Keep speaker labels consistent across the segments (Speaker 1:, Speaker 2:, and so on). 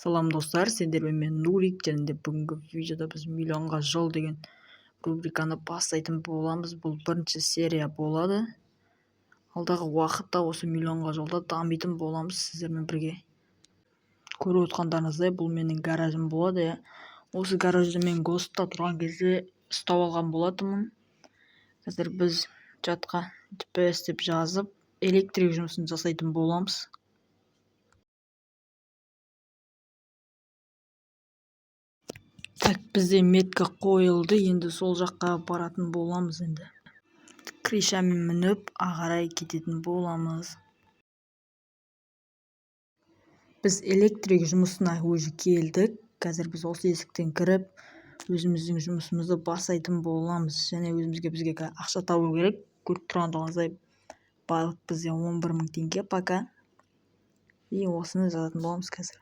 Speaker 1: Салам, достар, сендермен мен, Нурик, және де бүгінгі видеода біз «Миллионға жол» деген рубриканы бастайтын боламыз. Бұл бірінші серия болады. Алдағы уақытта осы «Миллионға жолда» дамитын боламыз сіздермен бірге. Көріп отқандарыңыздай, бұл менің гаражым болады, иә. Осы гаражды мен ГОСТта тұрған кезде ұстап алған болатынмын. Қазір біз чатқа GPS деп жазып, электрик жұмысын жасайтын боламыз. Так, бізде метка қойылды, енді сол жаққа баратын боламыз. Енді крышамен мініп, ағарай кететін боламыз. Біз электрик жұмысына уже келдік. Қазір біз осы есіктен кіріп, өзіміздің жұмысымызды бастайтын боламыз. Және өзімізге, бізге ақша табу керек. Көріп тұрғандарыңыздай, байлық бізде 11 000 теңге пока. И осыны жазатын боламыз қазір.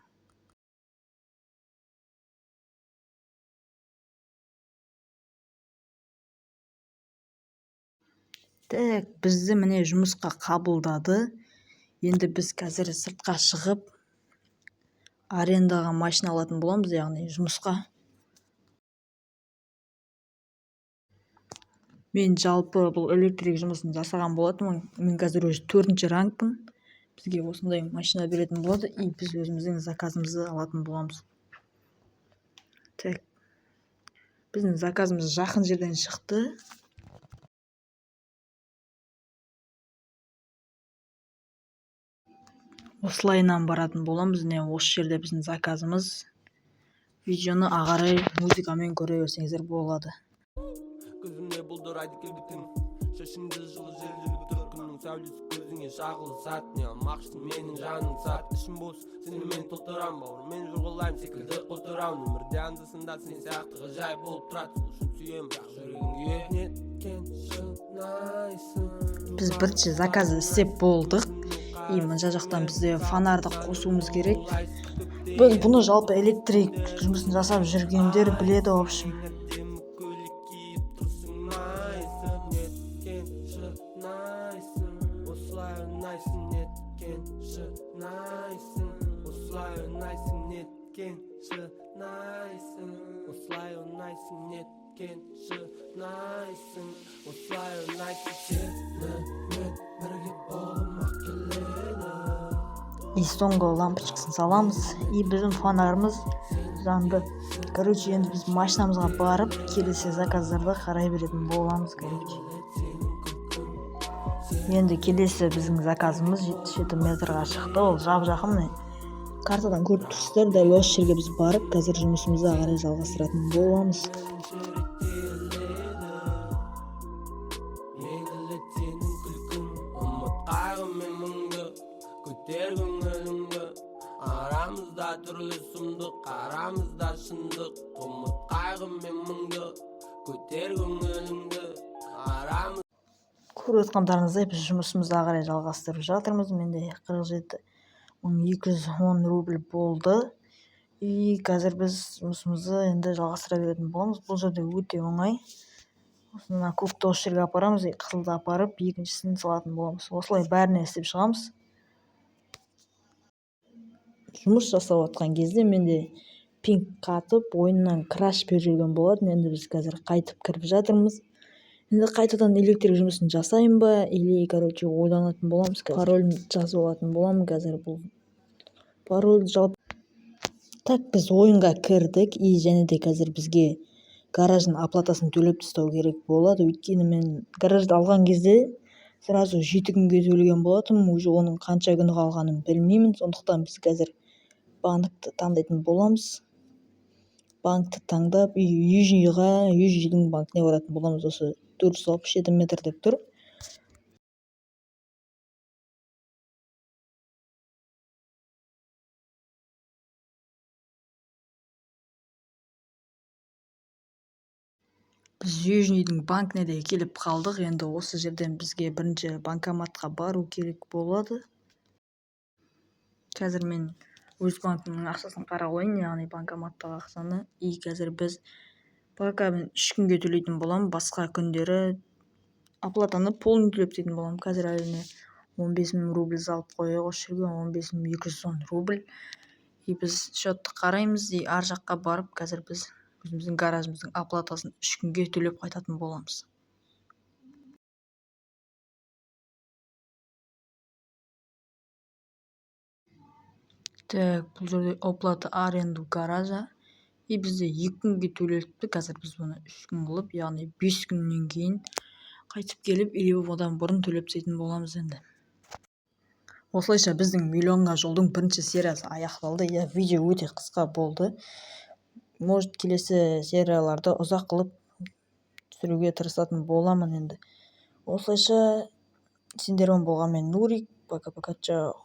Speaker 1: Так, бізді, міне, жұмысқа қабылдады. Енді біз қазір сыртқа шығып, арендаға машина алатын боламыз, яғни жұмысқа. Мен жалпы бұл электрик жұмысын жасаған болатынмын. Мен қазір уже төртінші рангпын. Бізге осындай машина беретін болады, и біз өзіміздің заказымызды алатын боламыз. Так, біздің заказымыз жақын жерден шықты. Осылайынан баратын боламыз. Міне, осы жерде біздің заказымыз. Видеоны ағарай музыкамен көре берсеңіздер болады.
Speaker 2: Көзіме бұлдырайды келбетің, шашыңды жылы жел жүгіртіп, күннің сәулесі көзіңе шағылысады. Не алмақшысың, менің жаным сат, ішім бос, сені мен толтырам, бауырыммен жорғалаймын секілді қотырам. Өмірде анда санда сен сияқты ғажайып болып тұрады, сол үшін сүйемін, бірақ жүрегім күйеді. Неткен шынайсың.
Speaker 1: Біз бірінші заказды істеп болдық, и мына жақтан бізде фонарды қосуымыз керек. Біз бұны жалпы электрик жұмысын жасап жүргендер біледі, в общем.
Speaker 2: Әдемі көйлек киіп тұрсың майысып, неткен шынайсың, осылай ұнайсың, неткен шынайсың, осылай ұнайсың, неткен шынайсың, осылай ұнайсың, неткен шынайсың, осылай ұнайсың. Сенімен бірге болғым ақ келеді.
Speaker 1: И соңғы лампочкасын саламыз, и біздің фонарымыз жанды. Короче, енді біз машинамызға барып, келесі заказдарды қарай беретін боламыз. Короче, енді келесі біздің заказымыз 77 метрға шықты. Ол жап жақын, міне, картадан көріп тұрсыздар. Дәл осы жерге біз барып, қазір жұмысымызды ары қарай жалғастыратын боламыз.
Speaker 2: Меңгілет сенің күлкің, ұмыт қайғы мен мұңды, көтер көңіліңді. Арамызда түрлі сұмдық, арамызда шындық. Ұмыт қайғы мен мұңды, көтер көңіліңді. Арамыз
Speaker 1: Көріп отқандарыңыздай, біз жұмысымызды ары қарай жалғастырып жатырмыз. Менде 47 210 рубль болды, и қазір біз жұмысымызды енді жалғастыра беретін боламыз. Бұл жерде өте оңай. Осыны, мына көкті осы жерге апарамыз, и қызылды апарып, екіншісін салатын боламыз. Осылай бәріне істеп шығамыз. Жұмыс жасап жатқан кезде менде пинг қатып, ойыннан краш беріп жүрген болатын. Енді біз қазір қайтып кіріп жатырмыз. Енді қайтадан электрик жұмысын жасайын ба или, короче, ойланатын боламыз. Қазір паролін жазып алатын боламын қазір. Бұл пароль жалпы. Так, біз ойынға кірдік, и және де қазір бізге гараждың оплатасын төлеп тастау керек болады, өйткені мен гаражды алған кезде сразу 7 күнге төлеген болатынмын. Уже оның қанша күні қалғанын білмеймін. Сондықтан біз қазір банкті таңдайтын боламыз. Банкті таңдап, и Южныйға, Южныйдың банкіне баратын боламыз. Осы 467 метр деп тұр. Біз Южныйдың банкіне де келіп қалдық. Енді осы жерден бізге бірінші банкоматқа бару керек болады. Қазір мен өз банкімнің ақшасын қарап алайын, яғни банкоматтағы ақшаны. И қазір біз пока мен 3 күнге төлейтін боламын, басқа күндері оплатаны полный төлеп тастайтын боламын. Қазір, әрине, 15 000 рубль салып қояйық осы жерге, 15 210 рубль. И біз счетты қараймыз, и ар жаққа барып, қазір біз өзіміздің гаражымыздың оплатасын 3 күнге төлеп қайтатын боламыз. Так, бұл жерде оплата аренду гаража, и бізде 2 күнге төлеліпті. Қазір біз бұны 3 күн қылып, яғни 5 күннен кейін қайтып келіп или одан бұрын төлеп тастайтын боламыз. Енді осылайша біздің миллионға жолдың бірінші сериясы аяқталды. Иә, видео өте қысқа болды. Может, келесі серияларды ұзақ қылып түсіруге тырысатын боламын. Енді осылайша, сендермен болған мен, Нурик. Пока, пока, чао.